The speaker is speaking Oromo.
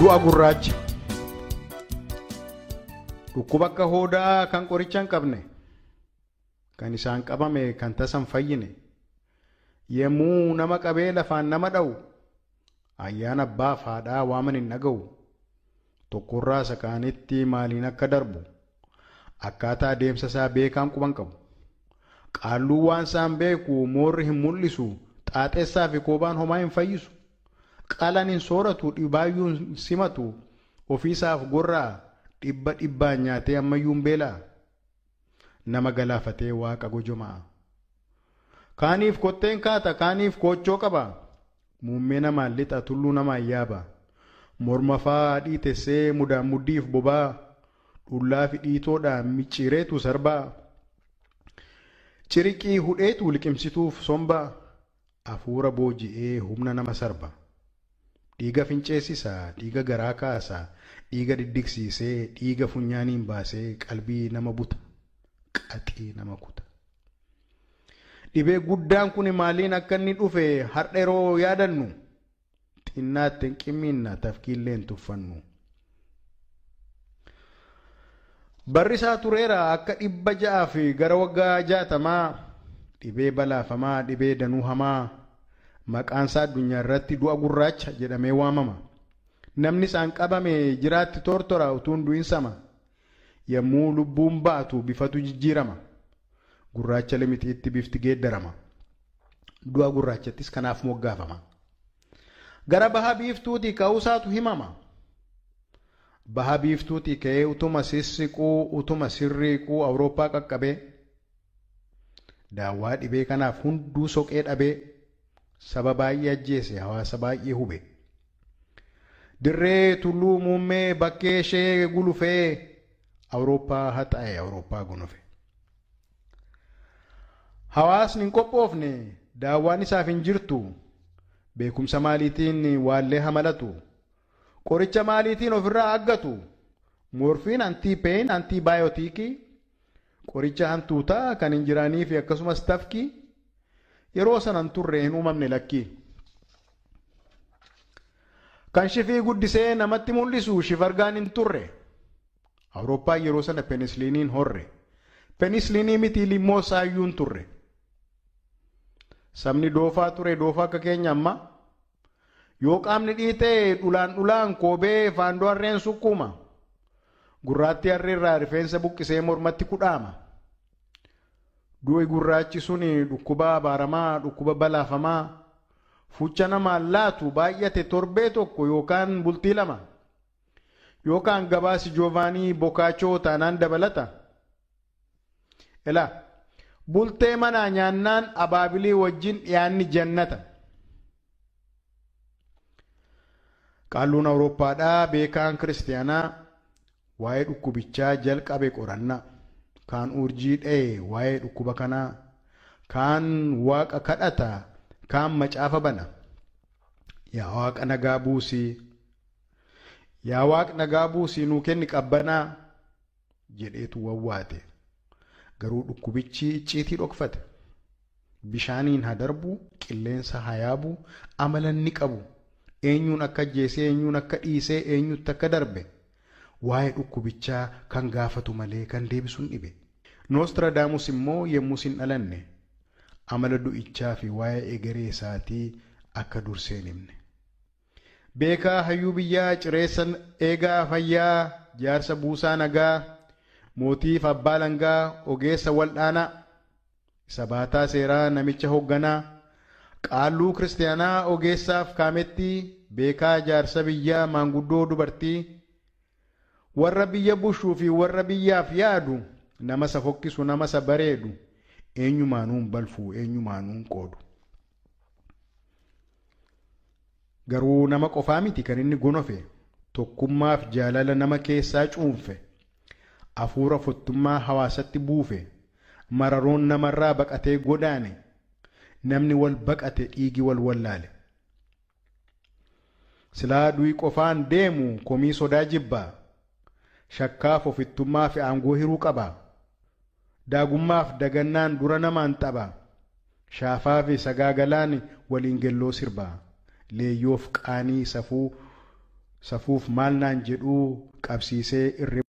Du'a gurraacha. Dhukkuba akka hoodaa kan qoricha hin qabne, kan isaan qabame kan tasa hin fayyine, yemmuu nama qabee lafaan nama dha'u, ayyaana abbaaf haadhaa waaman hin dhaga'u, tokkorraa isa kaanitti maaliin akka darbu, akkaataa adeemsa isaa beekaan quban qabu. Qaalluu waan isaan beeku moorri hin mul'isu, xaaxessaa fi koobaan homaa hin fayyisu. Qalan hin sooratu, dhibaayyuu hin simatu, ofiisaaf gorra'a, dhibba dhibbaan nyaatee ammayyuu hin beela'a. Nama galaafatee waaqa gojoma'a. Kaaniif kotteen kaata, kaaniif koochoo qaba. Muummee namaan lixa, tulluu namaan yaaba. Morma fa'aa dhiitessee mudaan muddiif bobaa. Dhullaa fi dhiitoodhaan micciireetu sarbaa. Ciriqii hudheetu liqimsituuf sombaa. Hafuura booji'ee humna nama sarba. Dhiiga finceessisa, dhiiga garaa kaasa, dhiiga diddigsiisee, dhiiga funyaaniin baasee qalbii nama buta, qaxii nama kuta. Dhibee guddaan kun maaliin akka inni dhufe har'a yeroo yaadannu xinnaatti hin qimminna tafkiillee hin tuffannu. Barri isaa tureera akka 600 fi gara waggaa 60 dhibee balaafamaa, dhibee danuu hamaa. Maqaan isaa addunyaa irratti du'a gurraacha jedhamee waamama. Namni isaan qabame jiraatti tortora utuu hin du'in sama. Yommuu lubbuun baatu bifatu jijjiirama. Gurraacha limitiitti bifti geeddarama. Du'a gurraachattis kanaaf moggaafama. Gara baha biiftuutii ka'uusaatu himama. Baha biiftuutii ka'ee utuma sissiquu utuma sirriiquu Awurooppaa qaqqabee daawwaa dhibee kanaaf hunduu soqee dhabee saba baay'ee ajjeese hawaasa baay'ee hube. Dirree tulluu muummee bakkee ishee gulufee Awurooppaa haxaa'e Awurooppaa gonofe. Hawaasni hin qophoofne daawwaan isaaf hin jirtu beekumsa maaliitiin waallee hamalatu qoricha maaliitiin ofirraa aggatu moorfiin antiipeen antiibaayotiikii qoricha hantuutaa kan hin jiraanii fi akkasumas tafkii yeroo sanan turre hin uumamne lakkii. Kan shifii guddisee namatti mul'isu shifargaan hin turre. Awurooppaan yeroo sana penisliiniin horre. Penisliinii miti limmoo saayyuu hin turre. Sabni doofaa ture doofaa akka keenya amma. Yoo qaamni dhiitee dhulaan dhulaan koobee faandoo harreen sukkuuma. Gurraattii harreerraa rifeensa buqqisee mormatti kudhaama. Du'i gurraachi sun dhukkuba abaaramaa, dhukkuba balaafamaa, fucha namaan laatu baay'ate torbee tokko yookaan bultii lama yookaan gabaasi Joovaanii Bokaachoo taanaan dabalata. Elaa bultee manaa nyaannaan abaabilii wajjin dhiyaanni jannata. Qaalluun Awurooppaadhaa beekaan kiristaanaa waa'ee dhukkubichaa jalqabe qorannaa. Kaan urjii dha'e waa'ee dhukkuba kanaa, kaan waaqa kadhata, kaan macaafa bana. Yaa waaqa nagaa buusii, yaa waaqa nagaa buusii nuu kenni qabbanaa jedheetu wawwaate. Garuu dhukkubichi icciitii dhokfate. Bishaaniin haa darbu, qilleensa haa yaabu, amala inni qabu. Eenyuun akka ajjeesee, eenyuun akka dhiisee, eenyutti akka darbe. Waa'ee dhukkubichaa kan gaafatu malee kan deebisu hin dhibe. Noostiraadaamus immoo yemmuu hin dhalanne amala du'ichaa fi waa'ee egeree isaatii akka dursee hin himne. Beekaa hayyuu biyyaa cireessa eegaa fayyaa jaarsa buusaa nagaa mootiif abbaa langaa ogeessa wal'aanaa isa baataa seeraa namicha hoogganaa qaalluu kiristaanaa ogeessaaf kaamettii beekaa jaarsa biyyaa maanguddoo dubartii warra biyya bushuu fi warra biyyaaf yaadu nama isa fokkisu nama isa bareedu eenyumaanuu hin balfu eenyumaanuu hin qoodu. Garuu nama qofaa miti kan inni gonofe tokkummaaf jaalala nama keessaa cuunfe hafuura fottummaa hawaasatti buufe mararoon namarraa baqatee godaane namni wal baqate dhiigi wal wallaale. Silaa du'i qofaan deemu komii sodaa jibbaa. Shakkaaf ofittummaa fi aangoo hiruu qaba. Daagummaaf dagannaan dura namaan tapha. Shaafaa fi sagaagalaan waliin gelloo sirba. Leeyyoof qaanii safuu Safuuf maal naan jedhuu qabsiisee irri.